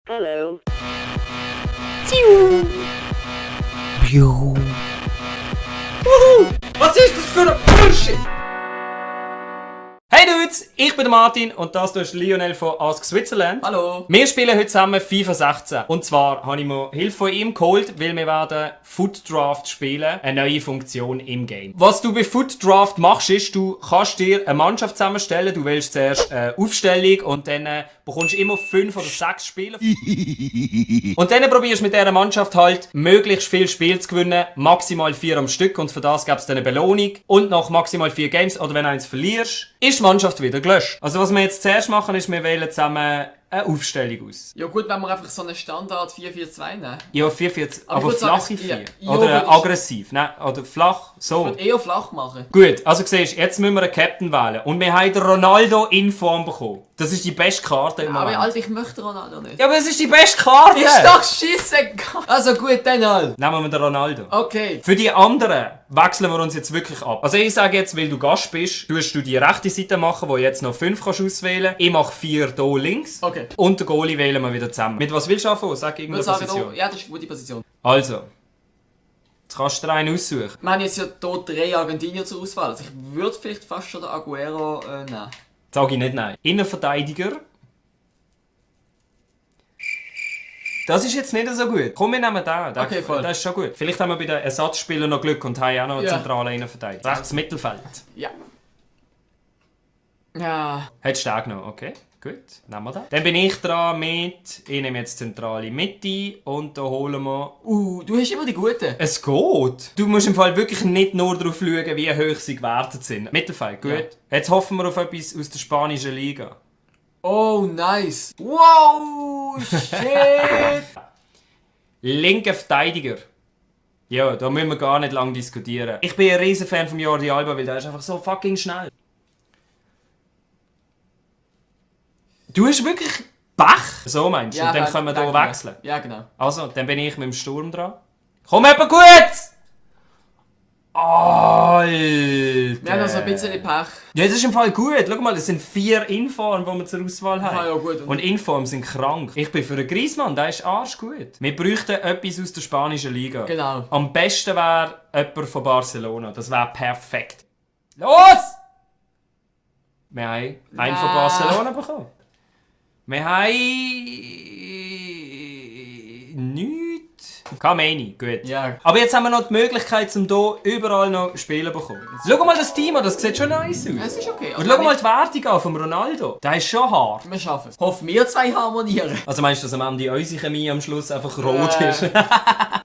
Hallo. Was ist das für ein Bullshit? Hey Dudes, ich bin der Martin und das ist Lionel von Ask Switzerland. Hallo. Wir spielen heute zusammen FIFA 16. Und zwar habe ich mir Hilfe von ihm geholt, weil wir werden Foot Draft spielen, eine neue Funktion im Game. Was du bei Foot Draft machst, ist, du kannst dir eine Mannschaft zusammenstellen, du wählst zuerst eine Aufstellung und dann bekommst du immer 5 oder 6 Spieler. Und dann probierst du mit dieser Mannschaft halt möglichst viel Spiel zu gewinnen, maximal 4 am Stück und für das gibt es dann eine Belohnung. Und nach maximal 4 Games, oder wenn du eins verlierst, ist die Mannschaft wieder gelöscht. Also was wir jetzt zuerst machen, ist, wir wählen zusammen eine Aufstellung aus. Ja gut, wenn wir einfach so einen Standard 4-4-2 nehmen. Ja, 4-4, Aber aber ich würd flache sagen, 4. ja, Oder würd ich- aggressiv. Nein, oder flach, Ich so. würde eher flach machen. Gut, also siehst du, jetzt müssen wir einen Captain wählen. Und wir haben den Ronaldo in Form bekommen. Das ist die beste Karte im Aber Moment. Alter, ich möchte Ronaldo nicht. Ja, aber es ist die beste Karte! Ist doch scheisse. Also gut, dann halt. Nehmen wir den Ronaldo. Okay. Für die anderen wechseln wir uns jetzt wirklich ab. Also ich sage jetzt, weil du Gast bist, tust du die rechte Seite machen, wo du jetzt noch 5 kannst auswählen. Ich mache 4 hier links. Okay. Und den Goalie wählen wir wieder zusammen. Mit was willst du anfangen? Sag Ich irgendeine würde sagen, Position. ja, das ist eine gute Position. Also. Jetzt kannst du dir einen aussuchen. Wir haben jetzt ja hier 3 Argentinier zur Auswahl. Also ich würde vielleicht fast schon den Aguero nehmen. Sag ich nicht nein. Innenverteidiger. Das ist jetzt nicht so gut. Komm, wir nehmen den. Okay, voll. Das ist schon gut. Vielleicht haben wir bei den Ersatzspielern noch Glück und haben auch noch einen Ja. zentralen Innenverteidiger. Rechts Mittelfeld. Ja. Ja. Hättest du den genommen? Okay, gut. Nehmen wir den. Dann bin ich dran mit... Ich nehme jetzt zentrale Mitte und da holen wir... Du hast immer die Guten. Es geht. Du musst im Fall wirklich nicht nur darauf schauen, wie hoch sie gewertet sind. Mittelfeld, gut. Ja. Jetzt hoffen wir auf etwas aus der spanischen Liga. Oh, nice. Wow, shit. Linker Verteidiger. Ja, da müssen wir gar nicht lange diskutieren. Ich bin ein riesen Fan von Jordi Alba, weil der ist einfach so fucking schnell. Du hast wirklich Pech. So meinst du? Und dann können wir hier genau. wechseln. Ja, genau. Also, dann bin ich mit dem Sturm dran. Komm, jemand gut! Alter! Wir haben also ein bisschen Pech. Ja, das ist im Fall gut. Schau mal, es sind 4 Inform, die wir zur Auswahl haben. Ah, ja, gut. Und Inform sind krank. Ich bin für einen Griezmann, der ist arschgut. Wir bräuchten etwas aus der spanischen Liga. Genau. Am besten wäre jemand von Barcelona. Das wäre perfekt. Los! Wir haben einen von Barcelona bekommen. Wir haben... nichts. Kameni, gut. Ja. Aber jetzt haben wir noch die Möglichkeit, um hier überall noch Spiele zu bekommen. Schau mal das Team an, das sieht schon nice aus. Es ist okay. Und schau mal die Wertung an vom Ronaldo. Der ist schon hart. Wir schaffen es. Hoffen wir 2 harmonieren. Also meinst du, dass am Ende unsere Chemie am Schluss einfach rot ist?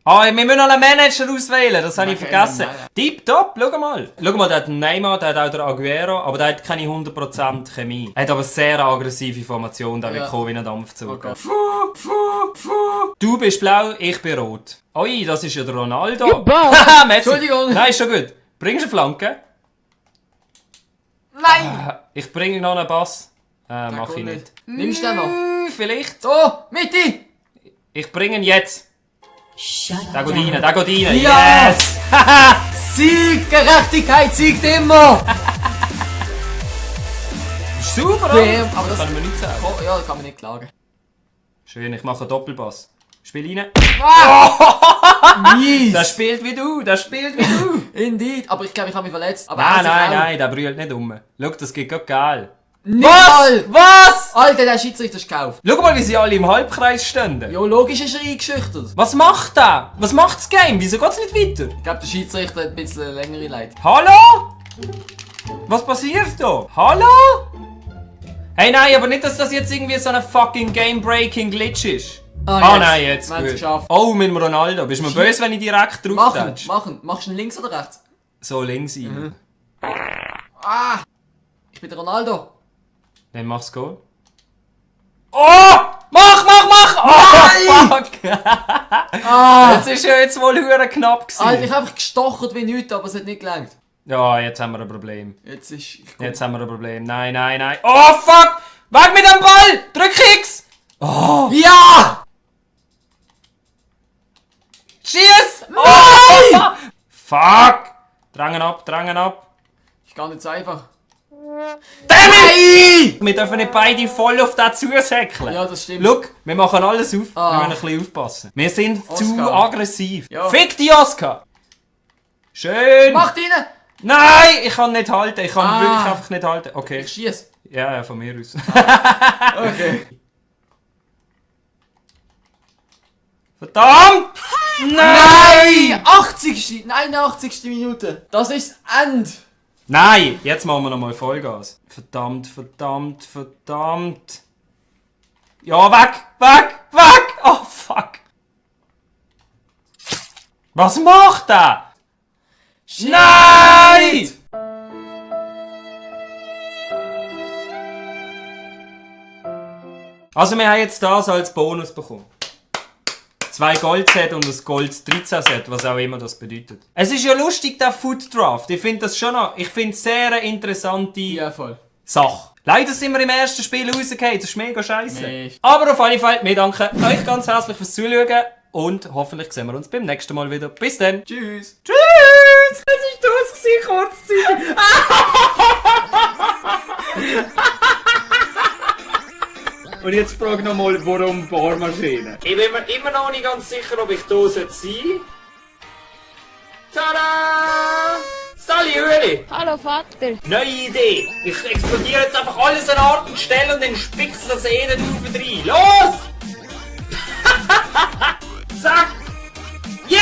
Ah, wir müssen noch einen Manager auswählen, das habe ich Okay, vergessen. nein. Tipptopp, schau mal. Schau mal, der hat einen Neymar, der hat auch den Aguero, aber der hat keine 100% Chemie. Er hat aber sehr aggressive Formation, der wird kommen wie ein Dampfzug. Okay. Du bist blau, ich bin rot. Oi, das ist ja der Ronaldo. Haha, Merci. Entschuldigung. Nein, ist schon gut. Bringst du eine Flanke? Nein! Ich bringe noch einen Pass. Mach ich geht nicht. Nimmst du den noch? Vielleicht. So, Mitte! Ich bringe ihn jetzt. Der geht rein, der geht rein. Ja! Yes! Sieg! Gerechtigkeit siegt immer! Super, Bam, aber das- kann ich mir nicht sagen. Oh, ja, da kann man nicht klagen. Schön, ich mache einen Doppelpass. Spiel rein. Mies! Der spielt wie du, der spielt wie du. Indeed. Aber ich glaube, ich habe mich verletzt. Aber Nein, er sich nein, auch. nein, der brüllt nicht um. Schau, das geht gerade geil. Nicht mal. Was? Alter, der Schiedsrichter ist gekauft. Schau mal, wie sie alle im Halbkreis stehen. Ja, logisch ist er eingeschüchtert. Was macht der? Was macht das Game? Wieso geht's nicht weiter? Ich glaube, der Schiedsrichter hat ein bisschen längere Leid. Hallo? Was passiert da? Hallo? Hey, nein, aber nicht, dass das jetzt irgendwie so ein fucking Game-Breaking Glitch ist. Ah, nein, jetzt. Wir haben es Gut. geschafft. Oh, mit dem Ronaldo. Bist du mir böse, wenn ich direkt drauf Machen, tätsch? machen. Machst du ihn links oder rechts? So links rein. Ah! Ich bin der Ronaldo. Dann mach's Goal. Oh! Mach! Oh, fuck! Das ist ja jetzt wohl hure knapp gewesen. Alter, ich habe einfach gestochert wie nichts, aber es hat nicht gelangt. Ja, jetzt haben wir ein Problem. Jetzt ist... Jetzt haben wir ein Problem. Nein. Oh, fuck! Weg mit dem Ball! Drück X! Oh! Ja! Schieß! Oh! Fuck! Drangen ab. Ist gar nicht so einfach. Damn it! Ui! Wir dürfen nicht beide voll auf das zusäckeln. Ja, das stimmt. Schau, wir machen alles auf. Ah. Wir müssen ein bisschen aufpassen. Wir sind zu Oscar. aggressiv. Ja. Fick die Oscar! Schön! Mach rein! Nein! Ich kann nicht halten. Ich kann Ah. wirklich einfach nicht halten. Okay. Ich schieß. Ja, ja, von mir aus. Okay. Verdammt! Nein! 80. 81. Minute. Das ist das Ende. Nein! Jetzt machen wir nochmal Vollgas. Verdammt, verdammt, verdammt. Ja, weg! Weg! Weg! Oh, fuck! Was macht er? Shit. Nein! Also wir haben jetzt das als Bonus bekommen. 2 Gold-Set und ein Gold-13-Set, was auch immer das bedeutet. Es ist ja lustig, der Food Draft. Ich finde das schon noch, ich finde es sehr eine interessante Ja, voll. Sache. Leider sind wir im ersten Spiel rausgekommen, das ist mega scheiße. Nee. Aber auf jeden Fall, wir danken euch ganz herzlich fürs Zuschauen und hoffentlich sehen wir uns beim nächsten Mal wieder. Bis dann. Tschüss. Tschüss! Es ist das gewesen, kurzzeitig. Und jetzt frage ich nochmal, warum Bohrmaschine? Ich bin mir immer noch nicht ganz sicher, ob ich da sein sollte. Tada! Sali Hüli! Hallo Vater. Neue Idee! Ich explodiere jetzt einfach alles an Ort und Stelle und dann spitzt das eh nicht auf rein. Los! Zack! Yes!